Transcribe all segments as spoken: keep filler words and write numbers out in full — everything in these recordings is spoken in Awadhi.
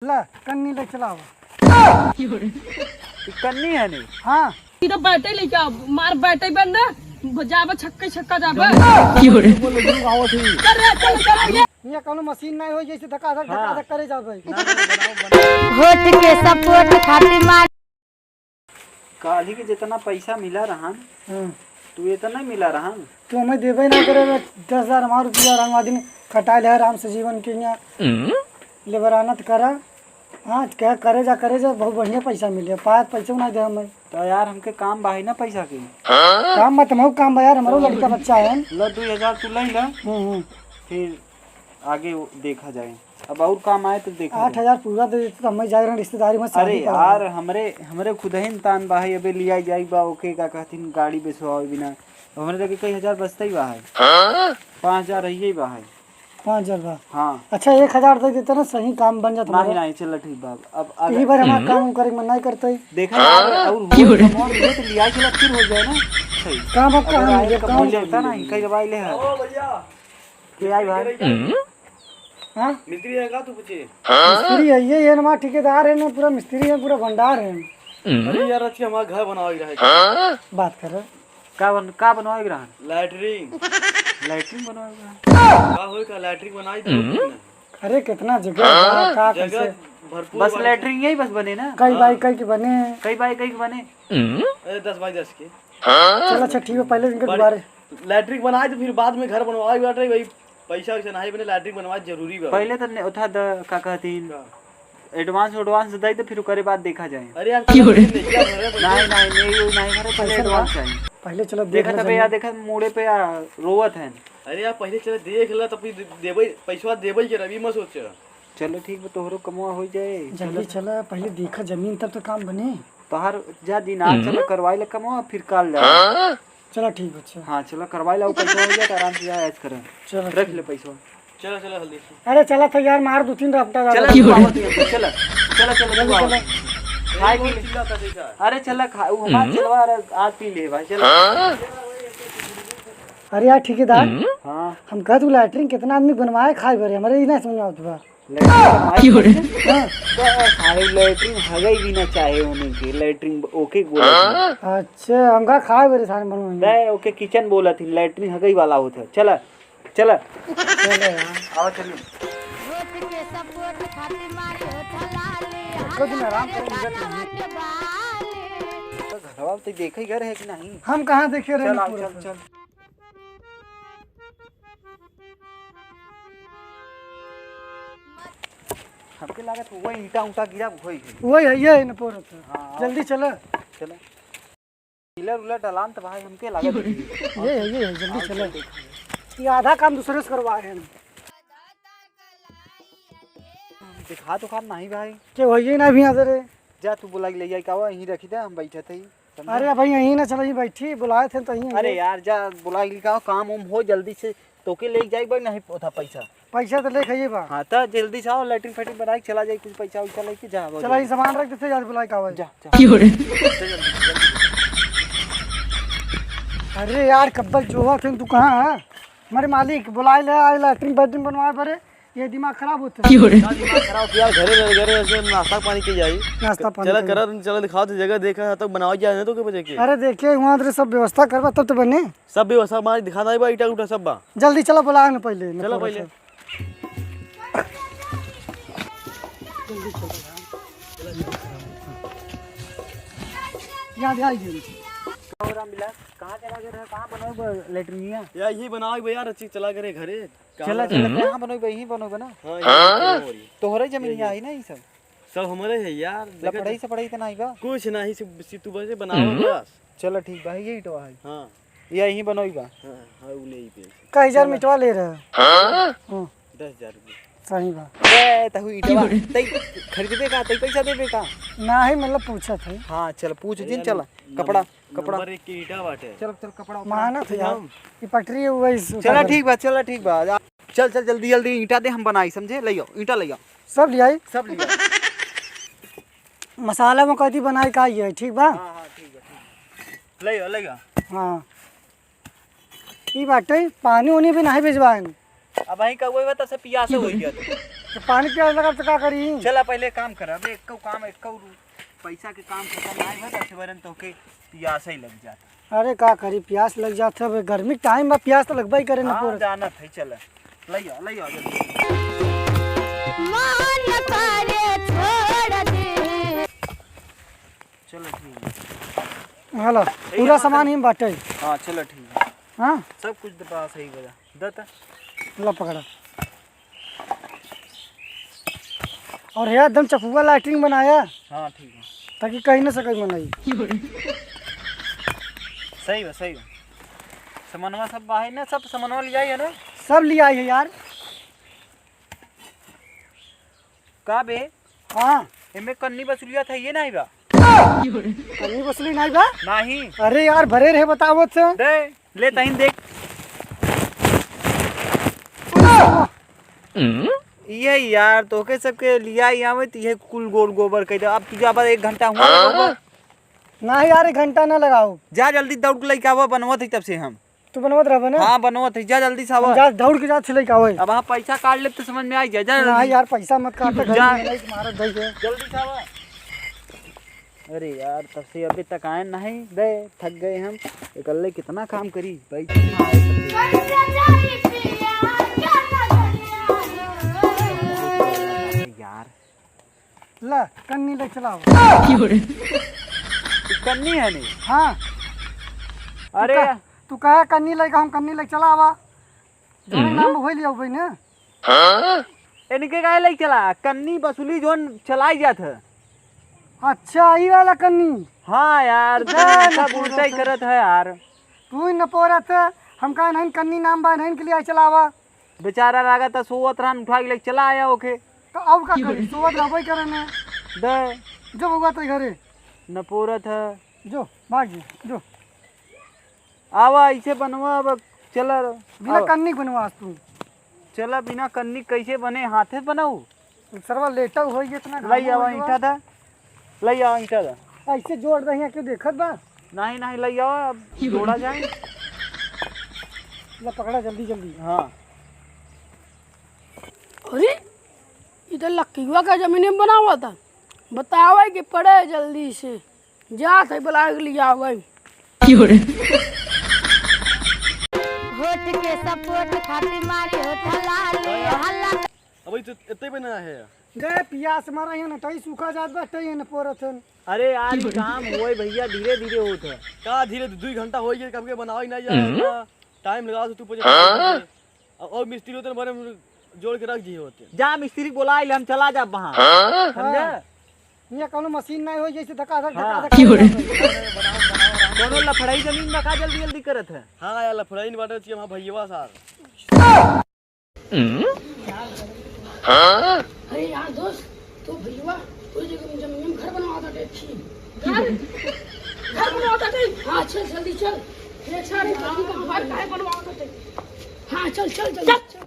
ला, कन्नी ले चलावा। ई कन्नी है नहीं? हाँ। ई तो बैठे लेके आओ, मार बैठे बंद, जाबे छक्के छक्का जाबे। अरे, चल, चल, ये। ये कौनो मशीन नहीं हो, जैसे धक्का धक, धक्का हाँ। धक करे जाबे। होठ के सपोर्ट खातिर मार। काल्हि के जितना पैसा मिला रहन, हाँ। तू इतना मिला रहन। तू हमें देबे ना करे, दस हजार हमार रुपया रंगवा दिन कटाए ले राम से जीवन के यहाँ। लेबरानत करा। हाँ, कह करे जा, करे जा, बहुत बढ़िया पैसा मिले। पाए पैसा ना दे हमें। तो यार, हमके काम बा ही ना पैसा के। काम मत, हमहू काम बा यार, हमरो लड़का बच्चा है। लो, दू हजार तू ले ला, हम्म, हम्म। फिर आगे वो देखा जाए। अब और काम आए तो देखा जाए। आठ हजार पूरा दे देते तो हमें जाए रहे रिश्तेदारी में शादी अरे पड़ा यार, है। हमरे, हमरे खुद ही तान बा है, अबे लिया जाई बा, ओके का कहतीन गाड़ी बेचवावे बिना। अब हमरे लगे कई हजार बचते ही बा है। पाँच हजार रहिए ही बा है। पाँच हजार बा। हाँ। अच्छा, एक हजार दे देते ना, सही काम बन जात नहीं, हमारा। नहीं, चलो ठीक बा। अब, अब यही बार हमारा काम करे मन नहीं करते। देखा यार, और हो, कमवा मिले तो लिया चला, फिर हो जाए ना। सही। काम अब अगर कहाँ आए मिले, तो काम बोले होता ना, कई दवाई ले है। के आई भाई? हाँ? मिस्त्री है का तू पूछे? मिस्त्री है, ये, ये हमारा ठेकेदार है ना, पूरा मिस्त्री है, पूरा भंडार है। अरे यार, अच्छी हमारा घर बनावे के रहे। बात कर रहे। का बन-, का बनवावे के रहा? लैट्रिन। लैट्रिन बनवावे के रहा? का होई का, लैट्रिन बनाई दे। अरे, कितना जगह बा, का जगह कैसे? भरपूर बस बा। लैट्रिन यही बस बने ना? कई हाँ। बाई कई के बने? कई बाई कई के बने? अरे, दस बाई दस के। चल, अच्छा, ठीक है, पहले इनके बड़ी दुआरे। लैट्रिन बनाए तो फिर बाद में घर बनवाए बाटे भाई, पैसा वैसा नहीं बने, लैट्रिन बनवाए जरूरी बा। पहले तो ने-, उठा द, का कहतीन, का? एडवांस, एडवांस दे तो फिर ओकरे बाद देखा जाए। अरे यार, नहीं, नहीं, नहीं, नहीं, नहीं, भरे, पहले पैसा एडवांस बा। चाहिए। पहले चलो देख देखा ले तबे जमीन। यार, देखा मूड़े पे यार रोवत है। अरे यार, पहले चलो देख ला, तो फिर दे-, देबे, पैसवा देबे के रवि मत सोच। चलो ठीक बा, तोहरो कमवा हो जाए। जल्दी चलो। चला, पहले देखा जमीन, तब तो काम बने। तोहार जा दिन आज चलो करवाई ले कमवा, फिर काल जा। चलो ठीक बा, अच्छा। हाँ, चलो करवाई ला, ऊ पैसा हो जाए तो आराम से जा, ऐश करें। चलो रख ठीक। ले पैसा। चलो, चलो, हल्दी से। अरे चला था यार, मार दो तीन रपटा चलो, ज्यादा। तू आवत है, चलो। चलो, चलो, जल्दी तू आवत चलो। है। खाए पी ले। चिल्ला था जैसा। अरे चला खा, ऊ हमार चलवा, अरे आज पी ले भाई, चलो। अरे यार ठेकेदार, हाँ। हम कहत हूँ लैट्रिन कितना आदमी बनवाए खाए भरे, हमारे ही ना समझ में आवत बा। लड़की बनवाई की हो रे? हाँ। बे, सारे लैट्रिन हगई भी ना चाहे होने के, लैट्रिन ओके बोलत है। अच्छा, हमका खाए बेरे सारे बनवाई। बे, ओके किचन बोलत ही, लैट्रिन हगई वाला होत है। चला, चला। चले यार। आओ, चलिए। वोट के सपोर्ट खातिर मारी होठ लाली, एको दिन आराम से हमारे मिलत कानवा नहीं। के बाली। तो घरवा तो देखे घर है कि नहीं? हम कहाँ देखे रहे चल, आओ, पूरा चल, सब? चल। हमके लागत वही ईंटा उंटा गिरा वही है। वही है, ये है ना पोरत है। हाँ, हाँ। जल्दी चला। चला। पिलर उलर डलान तो भाई हमके लागत है। ये है, ये है, जल्दी आओ, चला। चल देखा जाए। ये आधा काम दूसरे से करवा रहे हैं। दिखा तो खान नहीं भाई। के वही ना भी आदर है। जा तू बुलाई ले जाई का, यहीं रखी दे, हम बैठे थे। समझा? अरे भाई, यहीं ना चलो, यहीं बैठी, बुलाए थे तो यहीं अरे यहीं। यार, जा बुला के लिखाओ, काम उम हो जल्दी से, तोके ले जाई बा नहीं होता पैसा। पैसा तो ले खाइए बा। हाँ, तो जल्दी से आओ, लैट्रिन फैट्रिन बनाई, चला जाई, कुछ पैसा वैसा लेके जा, चला, ये सामान रख देते, यार, बुलाए का भाई। जा, जा। की हो रे? अरे यार, कब्बल जो हुआ थे, तू कहाँ है? हमारे मालिक बुलाए ले आए, लैट्रिन फैट्रिन बनवाए पड़े। ये दिमाग खराब होता है। क्यों रे? का दिमाग खराब होता है यार, घरे रह, घरे रह के नाश्ता पानी के जाई। नाश्ता पानी चला के करा, चला दिखाओ तो जगह देखा है तो बनावा जाए ना तो के बजे के। अरे देखिए, वहाँ तो सब व्यवस्था करबा तब तो बने। सब व्यवस्था हमारी दिखा नहीं बा, ईटा उटा सब बा। जल्दी चला, बुलाए ना पहले, ना चला पहले पहले। सब। जल्दी चला। यहाँ, यहाँ, यहाँ। और रामविलास, कहाँ चला गया था? कहाँ बनाओ ब-, लेटरिनिया? या यही बनाओ भैया, रची चला गए घरे। चला, चला, कहाँ बनोबे? यहीं बनोबे ना? हाँ, यहीं बनोबे। तोहरे जमीन यही। आई ना ई सब? सब हमरे है यार, देखत लपड़ाई है। सपड़ाई त नाही बा? कुछ नाही, सिर्फ, सिर्फ तू बस बनावा हम्म। बस। चला ठीक बा, यही तो है। हाँ। ये यहीं बनोई बा? हाँ, हाँ, उ नहीं पे। का हजार चला। मिटवा ले रहे? हाँ। हाँ। दस हजार रुपये। सही बा। ए, तहु ईटवा, तई खरीदबे का, तई पैसा देबे का? नाही, मतलब पूछत है। हाँ, चल पूछ जिन, चला। कपड़ा, कपड़ा। नंबर एक के ईटा बाटे। चल, चल, कपड़ा उपड़ा। मानत है यार। ये पटरी है, वही उतार चला, दे। ठीक बा, चला, ठीक बा। जा, चल, चल, जल्दी, जल्दी ईटा दे, हम बनाई, समझे? ले आओ, ईटा ले आओ। सब ले आई? सब ले आओ। मसाला में कथी बनाई का ये, ठीक बा? हाँ, हाँ, ठीक बा, ठीक बा। ले आओ, ले आओ। हाँ। ई बाटे, पानी उनी भी नाही भिजवाएन। अब वहीं का वही बता, सब पियासे हो गया। पानी पियास लगा तो का करी? चला पहिले काम कर, अबे एक्को काम, एक्को रू-, पैसा के काम खतम नाहीं भा, दस बरन तोके पियास ही लग जात। अरे का करी, पियास लग जात है, अबे गर्मी के टाइम बा, पियास तो लगबा ही करे ना हाँ, पूरा। जानत है, चला, लइ आ, लइ आ, जल्दी। मन करे छोड़ दे। चलो ठीक है। हेलो, सही पूरा है, सामान चल। ही में बाटे। हाँ, चलो ठीक है। हाँ? सब कुछ तो पास है ही बजा। द त। ला पकड़ा। और है एकदम चपुआ लाइटिंग बनाया। हाँ, ठीक है। ताकि कहीं ना सके मनई। सही बा, सही बा। समनवा सब बाहे ना, सब समनवा लियाई है ना? सब लियाई है यार। का बे? हाँ। एमे कन्नी बसुलिया था, ये नाहीं बा? कन्नी बसुली नाहीं बा? नाहीं। अरे यार, भरे रहे बतावत से। दे, ले तहिन देख। ये यार, तोके सबके लिया ही आवे, तो ये कुल गोल गोबर कह दे। अब तुझे अब एक घंटा हुआ हाँ? होगा। ना यार, एक घंटा ना लगाओ। जा जल्दी दौड़ के लेके आवा, बनवत ही तब से हम। तू बनवत रहबे ना? हाँ, बनवत है। जा जल्दी से आवा। हम जा, दौड़ के जा, छिलई का होई। अब हाँ पैसा काट लेब तो समझ में आई जा। जा ना जल्दी। यार, पैसा मत काट, घर जा। में नहीं, मारत धई के। जल्दी से आवा। अरे यार, तब से अभी तक आए नहीं दे, थक गए हम। इकल्ले कितना काम करी भाई। यार, ला, कन्नी ले चलाओ। की हो रे? तू कन्नी है नी? हाँ। अरे। तू कह, तू कहे कन्नी लेके हम कन्नी लेके चला आवा। जोने हम्म। नाम होई लिया भाई ने। हाँ? इनके काहे लेके चला? कन्नी बसुली जोन चलाई जात है। अच्छा, ई वाला कन्नी। हाँ यार, ना, ना, सब उल्टा ही ना। करत है यार। तू ही न पोरत है, हम कहा नहीं कन्नी नाम बा, नहीं के लिए चलावा। बेचारा लागत है सोवत रहन, उठा के लेके चला आया ओके। तो अब का करी? सोवत रहबे करे ने। दे। जो बउआ तो घरे। न पोरत है। जो, भाग जी, जो। आवा, ऐसे बनवा, अब चला। बिना आवा। कन्नी बनवा आज तू। चला, बिना कन्नी कैसे बने? हाथे बनाऊ? सरवा लेटा होई इतना घाम लई आवा होई ईंटा बा। दा। लई आवा ईंटा दा। ऐसे जोड़ दहिया के देखत बा। नहीं, नहीं, लई आवा, अब जोड़ा जाए। ला पकड़ा जल्दी, जल्दी। हाँ। अरे, इधर लक्कीवा का जमीन में बनावा था। बतावे के पड़े जल्दी से। जात है बुला के लिया भाई। की हो रे? होठ के सपोर्ट खातिर मारी होठ लाली, हल्ला। अबे तो इतने पे ना है। गए पियास मारा है ना, तई सूखा जात बा, तई न पोरत हन। अरे यार, ई काम होए भैया, धीरे धीरे होत है। का धीरे? दुई घंटा हो गया, कब के बनावा ही नहीं जाए। हम्म। टाइम लगा तो तू पूछे। हाँ? और, और मिस्त्री होते ना, बड़े जोड़ के रख दिए होते। जा मिस्त्री बोला ले, हम चला जा वहाँ। हाँ? समझे? हाँ। यहाँ कौनो मशीन नहीं हो, जैसे धक्का धक, हाँ। धक्का धक की हो रे? कौनो लफड़ाई जमीन में का जल्दी जल्दी करत है? हाँ यार, लफड़ाई नहीं बाटे, चाहिए हमारा भैया सार। हाँ? अरे यार दोस्त, तो भैया, तू जमीन में घर बनवा था, ठीक। घर? घर बनवा था, ठीक। हाँ, चल, जल्दी चल। ये सारे जल्दी तो घर काहे बनवा था, ठीक। हाँ, चल, चल, जल्दी चल।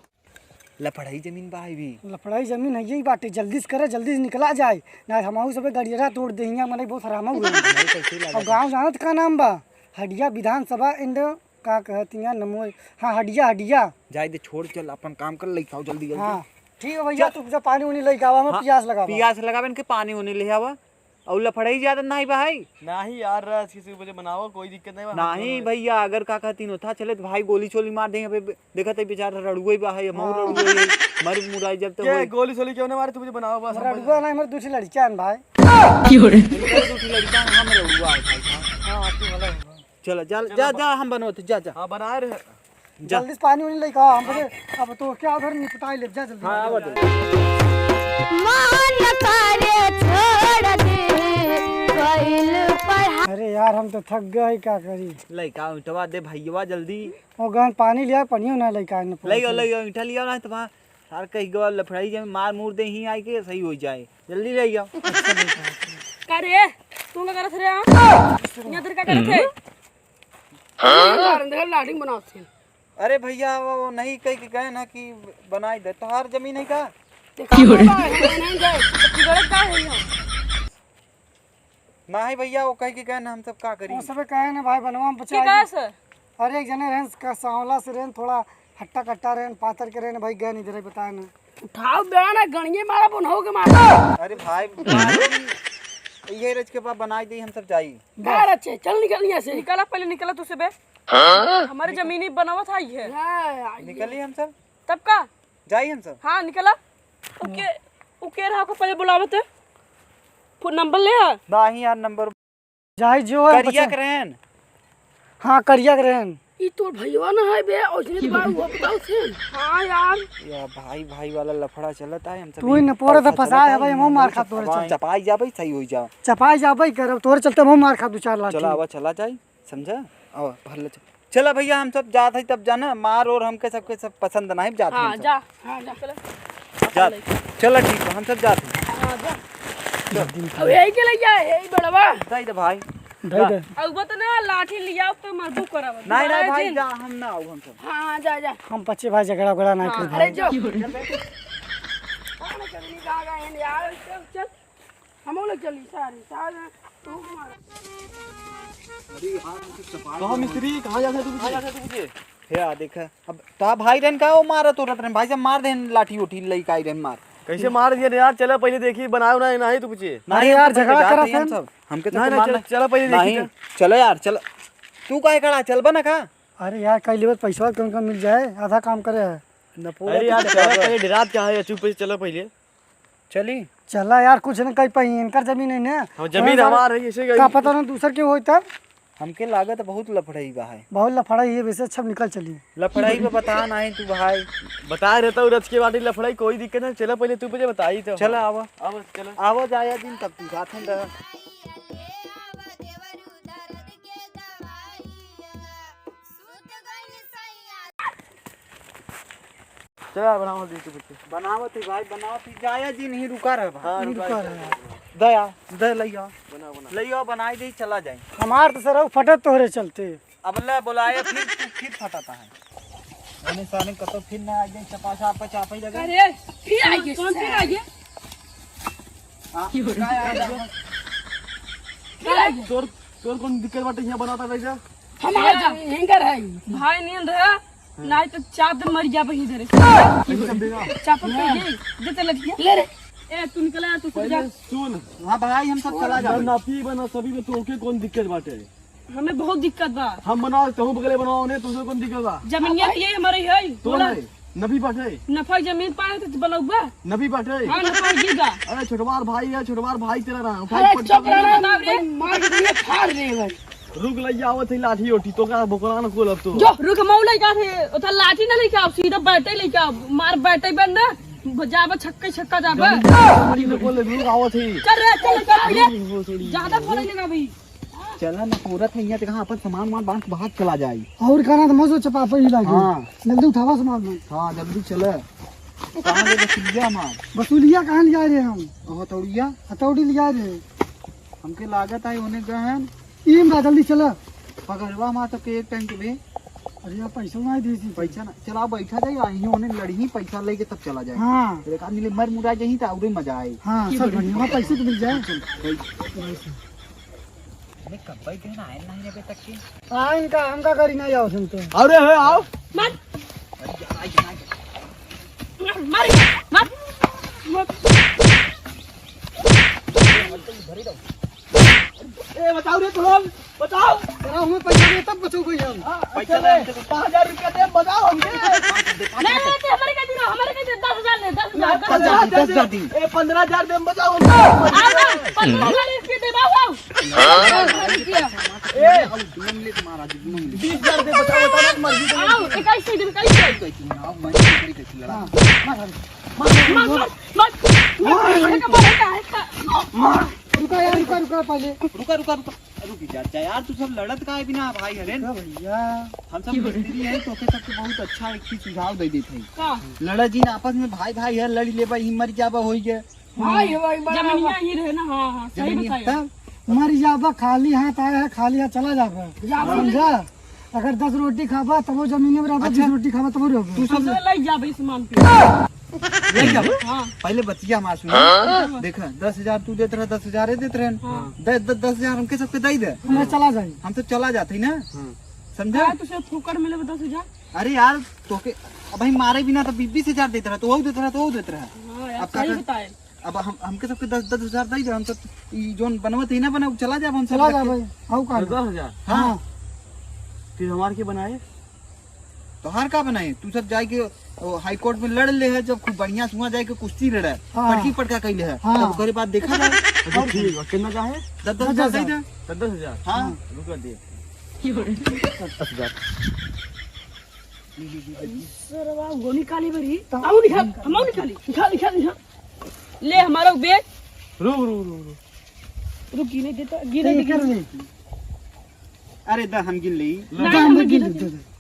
लफड़ाई जमीन बा है भी। लफड़ाई जमीन है, यही बाटे, जल्दी से करे, जल्दी से निकला जाए, ना हमाहू सबे गड़ियरा तोड़ दे, हियाँ मनई बहुत हरामा हुए। नहीं, कैसे अब लगा? गाँव जानत का नाम बा? हडिया विधानसभा and का कहत हियाँ नमो, हाँ, हडिया, हडिया। जाए दे, छोड़, चल, अपन काम कर, लेके आओ जल्दी, जल्दी। हाँ, ठीक है भैया, चल। तू जा पानी उनी लेके आवा, हमें हाँ, पियास लगावा। पियास लगावे इनके, पानी उनी ले आवा। और लफड़ाई ज्यादा नहीं बा है? नहीं यार, रस किसी वजह बनाओ, कोई दिक्कत नहीं बा। नहीं भैया, अगर का कहती होता चले तो भाई गोली चोली मार देंगे। अबे देखत है बेचारा रड़ुआ ही बा है, मऊ हाँ। रड़ुआ ही, मर मुराई जब तो के होई। गोली चोली क्यों नहीं मारे, तू मुझे बनाओ बस, हम रड़ुआ बस। नहीं, हमारे दूसरी लड़कियां हैं भाई। की हो रे? इनके दूसरी लड़कियां हैं, हम रड़ुआ है भाई साहब। हाँ, तू भला होगा। चलो, जा, चलो, जा, ब- जा, हम बनवत, जा, जा। हाँ, बना रहे हैं। जा। जल्दी से पानी उनी लेके आओ, हम बजे अब तो क्या उधर निपटाई ले, जा जल्दी। हाँ, आवा दे। मन करे छोड़ दे, कइल पढ़ा- अरे यार, हम तो थक गए, का करी? लइका ईंटवा दे भैया जल्दी। ओ गहन पानी लिया, पानियो ना लइका ने ले आओ, ले आओ, ईंटा ले आओ ना तो वहाँ सार कहीं गवा लफड़ाई जब मार मूर दे ही आई के सही हो जाए। जल्दी ले आओ। का रे, तू का करत रे? यहाँ तेरे का करत है? हाँ? लाडिंग बनावत है। अरे भैया, वो नहीं कह के गए ना कि बनाई दे। तोहार जमीन है का? देखा की हो रे? बाबा, हम नहीं गए। तो बिगड़त का है यहाँ? नहीं भैया, वो कह के गए ना, हम सब का करी? वो सबे कहे ना भाई, बनवा में की बचाई। कहे से? अरे एक जने रहन का सांवला से रहन, थोड़ा हट्टा कट्टा रहन, पातर के रहन भाई, गए नहीं इधर बताए ना। उठाओ बेड़ा ना, गणिये मारा, बनहो के मारा। अरे भाई, इहे रच के बा, बनाई दे, हम सब जाई। बा रचे, चल निकल यहाँ से। निकला, पहले निकला तू से बे। हाँ? हमारे जमीनी बनावत है ये। हाँ, आइए। निकली हम सब। तब का? जाई हम सब। हाँ, निकला। ओके, ओके रहा को पहले बुलावत है। फोन नंबर ले आ। नाही यार, नंबर जाई जो है करिया बच्चा। के रहन। हाँ, करिया के रहन। ई तोर भइया ना है बे, ओइसने तो बार हुआ बताओ से। हाँ यार। या भाई, भाई वाला लफड़ा चलत है, हम सब तू ही न पोरे तो फंसाए है भाई, हम मार खा तोरे चपाई जाबे, सही हो जाओ। चपाई जाबे कर, तोरे चलते हम मार खा दो चार लाठी। चला, आवा, चला जाई, समझा? आवा, भर ले, चल। चला भइया, हम सब जात है तब जाना, मार और हमके सबके सब पसंद नहीं, जात है हाँ, हम सब। जा। हाँ, जा। चला। जा, चला, ठीक है, हम सब जाते हैं। हाँ, जा। अब यही के ले जा, यही बड़वा। दे दे भाई। दे दे। अब वो तो ना लाठी लिया तो मरबू करब। नहीं, नहीं भाई, जा, हम ना आऊ, हम सब। हाँ, जा, जा। हम पच्चे भाई झगड़ा उगड़ा ना हाँ, करी अरे भाई। जो। कहाँ चल, चल। हम लोग चली, सारे, सारे, तू मार। अरे यार, मुझे चपाई कहाँ मिस्त्री? कहाँ जाता है तू? कहाँ जाता है तू मुझे? हे आ, देख, अब ता भाई रहन का वो मारा तो रट रहन, भाई साहब मार देन, लाठी उठी लई काई रहन मार। कैसे मार दिया रे यार? चला पहले देखी, बनाओ ना, नहीं तू पूछे। अरे यार, झगड़ा करत हैं सब। हमके तो नहीं, नहीं, मार चल, ना। चला पहले देखी नहीं, तो। चला यार, चला। तू काहे खड़ा, चलबा ना का? अरे यार, कई लेवत पैसा कौन कौन मिल जाए, आधा काम करे है। न पूरा अरे यार, तो चला चला। पहले डेरात का है, चुप से चला पहले। चली। चला यार, कुछ न कही पाई, इनकर जमीन है ना। हाँ, जमीन हमार है, इसे का पता ना दूसर के होई तब। हमके लागत बहुत लफड़ई बा है। बहुत लफड़ई है, वैसे अच्छा निकल चली। लफड़ई में बता नहीं तू भाई। बता रहता हूँ रच के बाटी लफड़ई, कोई दिक्कत नहीं। चला पहले तू मुझे बताई तो। चला आवा। आवा, चला। आवा जाया दिन तब तू साथ में रह। चला, बनावा दी तू बच्चे। बनावत ही भाई, बनावत ही। जाया जी नहीं रुका रह भाई। हाँ, रुका रुका रह। रह। दया, दे लइया। बना, बना। लइया बनाई दे, चला जाए। हमार तो सरऊ फटत तोहरे चलते। अब ले बुलाए फिर, तू फिर फटता है। मैंने साले कतो फिर ना आ जाए, चपासा पे चापा ही लगे। अरे, फिर आ गए, कौन फिर आ गए? हाँ, का यार? फिर आ गए। तोर, तोर कौन दिक्कत बाटे यहाँ बनाता रह जा? हमार जा, हैंगर है। भाई नींद है। नहीं तो चाप दे मर गया भाई इधर। चाप पे ये दे तो लग गया। ले रे। ए, तू निकला, तू सुन जा। पहले सुन। हाँ भाई, हम सब चला ना जाओ। नापी बना सभी में तो ओके कौन दिक्कत बाटे? हमें बहुत दिक्कत बा। हम बनाओ, तहु बगले बनाओ ने, तुझे कौन दिक्कत बा? जमीनिया तो ये हमारे है। तो बोला। नहीं, नबी बाटे। नफा जमीन पाए तो बनौबा। नबी बाटे। हाँ, नफा गिर बा। अरे छोटवार भाई है, छोटवार भाई तेरा रहा। उठाई अरे पटका चुप रहा, मार के फाड़ दे भाई। रुक, लइया आवत है लाठी ओठी, तो का बोकरान खोल अब तो। जो रुक, मऊ लइका थे, ओथा लाठी ना लेके आओ, सीधा बैठे लेके आओ, मार बैठे बन ना, जाबा छक्के छक्का जाबा। जल्दी, जल्दी बोले, रुक, आवत है। चल रे, चल, चल, चल। रुक, रुक, थोड़ी। ज्यादा बोले ना भाई। चला ना, पूरा था यहाँ, देखा अपन सामान वामान बांध के बाहर चला जाए। और कहना तो मत सोच, पापा ही लागे। हाँ। जल्दी उठावा सामान वामान। हाँ, जल्दी चले। कहाँ ले बसुलिया हमार? बसुलिया कहाँ लिया रहे हम? ओहो, तौड़िया? हथौड़ी लिया रहे। हमके लागत है, उन्हें गहन। ई में बा, जल्दी चला। पगड़वा हमार तक के एक टाइम के बे। अरे यार, पैसा ना दे दी। पैसा ना, चला बैठा जाए, यहीं उन्हें लड़ही, पैसा लेके तब चला जाए। हाँ। फिर एक आदमी ले मर मुरा जाही, तो और मजा आए। हाँ, सब बढ़िया, वहाँ पैसे तो मिल जाए। चल, बैठ। अरे कब्बई के ना आयल नहीं अबे तक के। आ, इनका, हमका गाड़ी नहीं आओ सुन तो। अरे है, आओ। मत। अरे, आई, आई। मार, मार। ए, बताओ रे, तुम बताओ। तेरा हमें पैसा दे, तब बचो भाई हम। हाँ, पैसा चले, दे। पाँच हजार रुपया दे, बताओ हमके। नहीं, नहीं, नहीं, हमारे का दिला, हमारे का दिला, दस हजार ले, दस हजार, दस हजार। दस हजार दे। ए, पन्द्रह हजार दे, बताओ हमके। आ, ना, पन्द्रह हजार इसके दे, बाबू। हाँ? ए, बीस हजार दे, बताओ, बताओ, मर्जी से आओ, इक्कीस से दे, इक्कीस से। हाँ। मार, मार, मार। मार, मार, मार। मार, मार, मार। रुका यार, रुका, रुका पहले। रुका, रुका, रुका। रुक जा, जा यार, तू सब लड़त काहे बिना भाई हरेन? रुका भैया। हम सब मिस्त्री हैं, तो के सबके बहुत अच्छा एक चीज सुझाव दे देते हैं। का? लड़ा जिन आपस में, भाई भाई है, लड़ी लेबा, ही मर जाबा, होई गए। हाँ, ये भाई बराबर। जमीनिया ही रहे ना, हाँ, हाँ, सही जमीनिया बताया। तब मर जाबा, खाली हाथ आया है, खाली हाथ चला जाबा। जाबा। समझा? अगर दस रोटी खाबा, तबो जमीनिया में रहबा, अच्छा। बीस रोटी खाबा, तबो रहबा। तू सब हमसे लई जाबे सामान पे। लई जाबा? हाँ। पहले बतिया हमार सुन। हाँ। देख, दस हजार तू देत रहे, दस हजार ये देत रहे। हाँ। द-, द-, दस हजार हमके सबके दे दे। हम चला जाई। हम सब चला जाते ही ना। हाँ। समझा? हाँ, तो सब फुकट मिले दस हजार। अरे यार, तोके अब भाई मारे बिना तो बीस बीस हजार देत रहा, तो वहू देत रहा, तो वहू देत रहा। हाँ यार, अब का सही कर-, बताए। अब हम, हमके सबके दस दस हजार दे दे, हम सब ई जोन बनवत ही ना बना, चला जाब हम सब चला लग जा के। भाई, आऊ का दस दस हजार? हाँ। हाँ। फिर हमार के बनाए? तोहार का बनाए? तू सब जाए के, ओ, हाई कोर्ट में लड़ ले है, जब खूब बढ़िया से हुआ जाए के कुश्ती लड़े, हाँ। पटकी पटका कैले है, हाँ। तब ओकरे बाद देखा जाए। अच्छा, ठीक बा, कितना का है? दस दस हजार दे दे। दस दस हजार? हाँ। रुका दे। दस हजार। सरवा, वो निकाली बरी। तो आऊ निकाल, हम आऊ निकाली। निकाल, निकाल, निकाल। ले, हमारा बैग। रुक, रुक, रुक, रुक। रुक, गिने देता, गिने दे, गिने। अरे, दा, हम गिन लेई। नहीं, हम गिन लेते।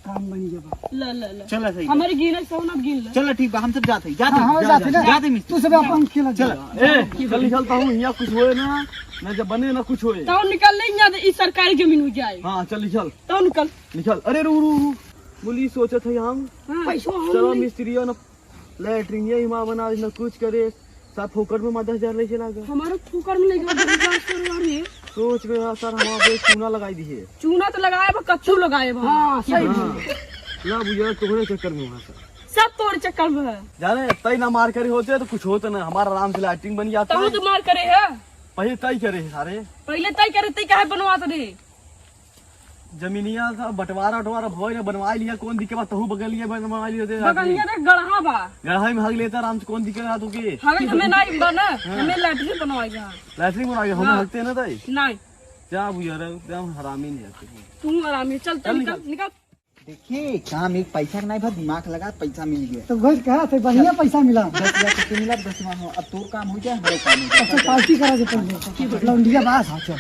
काम बन गया बा। ला, ला, ला। चला, सही बा। हमारे गिने सौ ना गिन ले। चला, ठीक बा, हम सब जात हई, जात हाँ, हई, हाँ, जा, जात हई जा, ना। जात हई मिस्त्री। तू सब अपन खेला चला। जा। ए, चल, चलता हूँ, यहाँ कुछ होए ना, ना जब बने ना कुछ होए। तो निकल ले, यहाँ ई सरकारी जमीन हो जाए। हाँ, चल, चल। तो निकल। निकल। अरे, रुक, रुक, रुक। बोली, सोचत है हम। हाँ। पैसवा हम चलो, नहीं। मिस्त्री न लैट्रिन ये हिमा बना, न कुछ करे, सब फोकट में मार दस हजार लेके लागा। हमारे फोकट में लेके लागा, दस हजार रे। सोच गया सर, हम आप एक चूना लगाई दी है। चूना तो लगाए बा, कच्चू लगाए बा। हाँ, सही हाँ। बोले। ला बुझा, तोहरे चक्कर में हुआ सर। सब तोहरे चक्कर में है। जाने, तय ना मार करे होते तो कुछ होता ना, हमारा आराम से लैट्रिन बन जाता तब है। तो मार करे है। पहले तय करे है सारे। पहले तय करे, तय काहे बनवात रे? जमीनिया का बंटवारा उटवारा भोय ने बनवा लिया, कौन दिक्कत बा? तहू बगलिया बनवा लिया दे। बगलिया देख गढ़हा बा। गढ़हा में हग लेता आराम से, कौन दिक्कत बा तोके? हमें, हमें ना बा ना, हाँ। हमें लैट्रिन बनवाई बा। लैट्रिन बनवाई, हम हाँ। हगते ना ताई। नहीं। जा बुझा रहे, एकदम हरामी नहीं आते। तू हरामी, चल, चल चल निकल, निकल। निकल। देखिए, काम एक पैसा का नहीं भा, दिमाग लगा, पैसा मिल गया। तो वही कहा थे, बढ़िया चल। पैसा मिला। दस हजार रुपये मिला, दस हजार हो, अब तोर काम हो जाए, हमारे काम हो जाए। अच्छा, पार्टी करा दे पहले। लौंडिया बास। हाँ, चल।